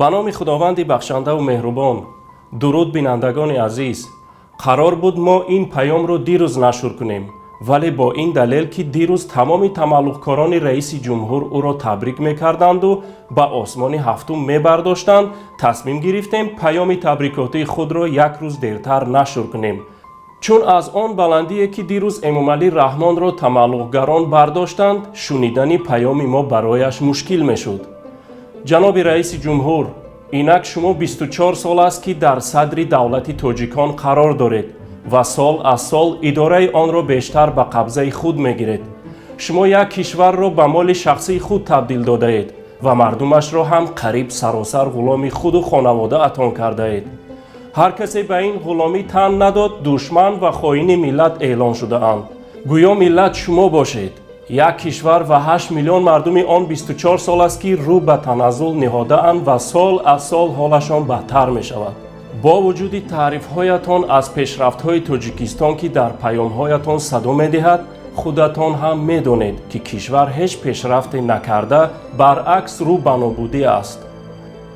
Ба номи Худованди бахшандаву меҳрубон. Дуруд, бинандагони азиз. Қарор буд, мо ин паёмро дирӯз нашр кунем, вале бо ин далел, ки дирӯз тамоми тамаллуқкорони раиси ҷумҳур ӯро табрик мекарданду ба осмони ҳафтум мебардоштанд, тасмим гирифтем паёми табрикотии худро як рӯз дертар нашр кунем, чун аз он баландие, ки дирӯз Эмомалӣ Раҳмонро тамаллуқгарон бардоштанд, шунидани паёми мо барояш мушкил мешуд. Ҷаноби раиси ҷумҳур, инак шумо 24 сол аст, ки дар садри давлати тоҷикон қарор доред ва сол аз сол идораи онро бештар ба қабзаи худ мегиред. Шумо як кишварро ба моли шахсии худ табдил додаед ва мардумашро ҳам қариб саросар ғуломи худу хонаводаатон кардаед. Ҳар касе ба ин ғуломӣ тан надод, душман ва хоини миллат эълон шудаанд. Гӯё миллат шумо бошед. Як кишвар ва 8 миллион мардуми он 24 сол аст, ки рӯ ба таназзул ниҳодаанд ва сол аз сол ҳолашон бадтар мешавад. Бо вуҷуди таърифҳоятон аз пешрафтҳои Тоҷикистон, ки дар паёмҳоятон садо медиҳад, худатон ҳам медонед, ки кишвар ҳеҷ пешрафте накарда, баръакс, рӯ ба нобудӣ аст.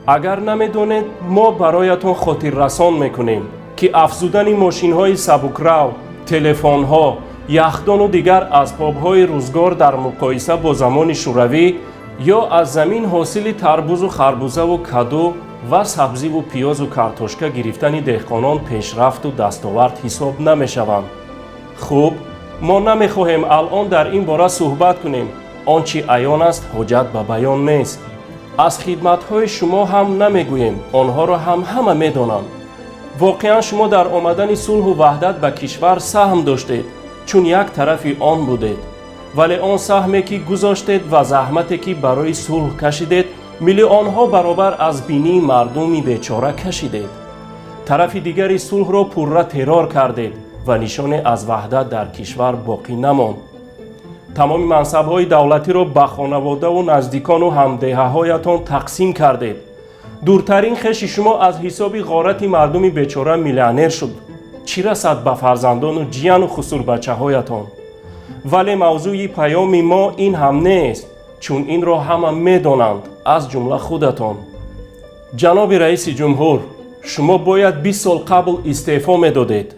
Агар намедонед, мо бароятон хотиррасон мекунем, ки афзудани мошинҳои сабукрав, телефонҳо, яхдону дигар асбобҳои рӯзгор дар муқоиса бо замони шӯравӣ ё аз замин ҳосили тарбузу харбузаву каду ва сабзиву пиёзу картошка гирифтани деҳқонон пешрафту дастовард ҳисоб намешаванд. Хуб, мо намехоҳем алъон дар ин бора суҳбат кунем. Он чӣ аён аст, ҳоҷат ба баён нест. Аз хидматҳои шумо ҳам намегӯем, онҳоро ҳам ҳама медонанд. Воқеан, шумо дар омадани сулҳу ваҳдат ба кишвар саҳм доштед, чун як тарафи он будед. Вале он саҳме, ки гузоштед, ва заҳмате, ки барои сулҳ кашидед, миллионҳо баробар аз бинии мардуми бечора кашидед. Тарафи дигари сулҳро пурра террор кардед ва нишоне аз ваҳдат дар кишвар боқӣ намонд. Тамоми мансабҳои давлатиро ба хонаводаву наздикону ҳамдеҳаҳоятон тақсим кардед. Дуртарин хеши шумо аз ҳисоби ғорати мардуми бечора миллионер шуд, чӣ расад ба фарзандону ҷияну хусурбачаҳоятон. Вале мавзӯи паёми мо ин ҳам нест, чун инро ҳама медонанд, аз ҷумла худатон. Ҷаноби раиси ҷумҳур, шумо бояд 20 сол қабл истеъфо медодед.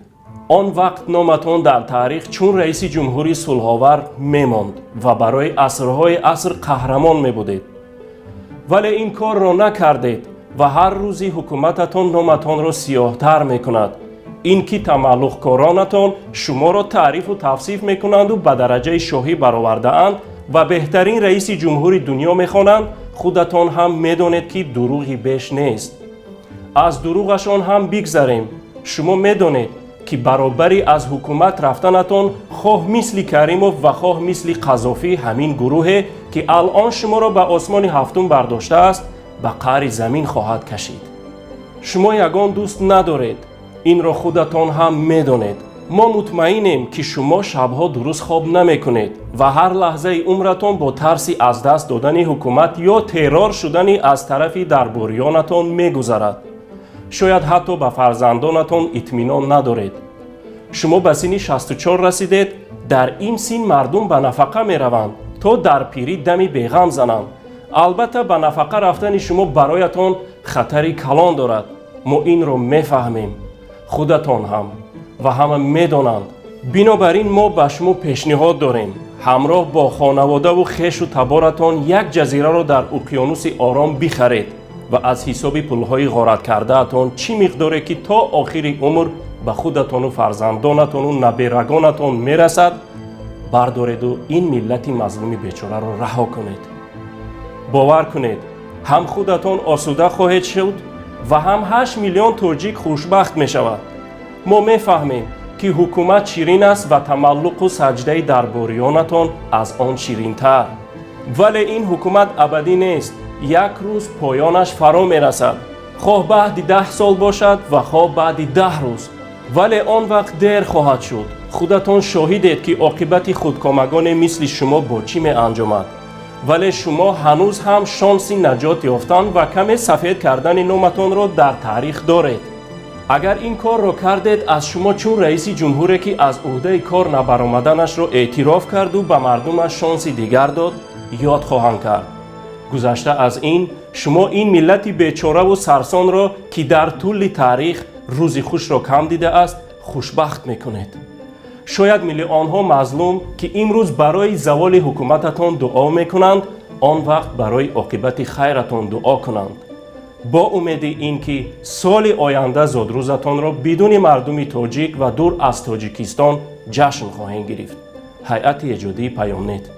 Он вақт номатон дар таърих чун раиси ҷумҳури сулҳовар мемонд ва барои асрҳои аср қаҳрамон мебудед. Вале ин корро накардед ва ҳар рӯзи ҳукумататон номатонро сиёҳтар мекунад. Ин ки тамаллуқкоронатон шуморо таърифу тавсиф мекунанду ба дараҷаи шоҳӣ баровардаанд ва беҳтарин раиси ҷумҳури дунё мехонанд, худатон ҳам медонед, ки дурӯғи беш нест. Аз дурӯғашон ҳам бигзарем. Шумо медонед, ки баробари аз ҳукумат рафтанатон, хоҳ мисли Каримов ва хоҳ мисли Қазофӣ, ҳамин гурӯҳе, ки алъон шуморо ба осмони ҳафтум бардоштааст, ба қаъри замин хоҳад кашид. Шумо ягон дӯст надоред, инро худатон ҳам медонед. Мо мутмаинем, ки шумо шабҳо дуруст хоб намекунед ва ҳар лаҳзаи умратон бо тарси аз даст додани ҳукумат ё террор шудани аз тарафи дарбориёнатон мегузарад. Шояд ҳатто ба фарзандонатон итминон надоред. Шумо ба синни 64 расидед. Дар ин син мардум ба нафақа мераванд, то дар пирӣ дами беғам зананд. Албатта, ба нафақа рафтани шумо бароятон хатари калон дорад. Мо инро мефаҳмем, худатон ҳам ва ҳама медонанд. Бинобар ин мо ба шумо пешниҳод дорем: ҳамроҳ бо хонаводаву хешу таборатон як ҷазираро дар уқёнуси Ором бихаред ва аз ҳисоби пулҳои ғораткардаатон чӣ миқдоре ки то охири умр ба худатону фарзандонатону наберагонатон мерасад, бардореду ин миллати мазлуми бечораро раҳо кунед. Бовар кунед, ҳам худатон осуда хоҳед шуд ва ҳам 8 миллион тоҷик хушбахт мешавад. Мо мефаҳмем, ки ҳукумат ширин аст ва тамаллуқу саҷдаи дарбориёнатон аз он ширинтар, вале ин ҳукумат абадӣ нест. Як рӯз поёнаш фаро мерасад, хоҳ баъди 10 сол бошад ва хоҳ баъди 10 рӯз, вале он вақт дер хоҳад шуд. Худатон шоҳидед, ки оқибати худкомагоне мисли шумо бо чӣ меанҷомад. Вале шумо ҳанӯз ҳам шонси наҷот ёфтан ва каме сафед кардани номатонро дар таърих доред. Агар ин корро кардед, аз шумо чун раиси ҷумҳуре, ки аз ӯҳдаи кор набаромаданашро эътироф карду ба мардумаш шонси дигар дод, ёд хоҳанд кард. Гузашта аз ин, шумо ин миллати бечораву сарсонро, ки дар тӯли таърих рӯзи хушро кам дидааст, хушбахт мекунед. Шояд миллионҳо мазлум, ки имрӯз барои заволи ҳукумататон дуо мекунанд, он вақт барои оқибати хайратон дуо кунанд, бо умеди ин ки соли оянда зодрӯзатонро бидуни мардуми тоҷик ва дур аз Тоҷикистон ҷашн хоҳем гирифт. Ҳайати эҷодии Паёмнет.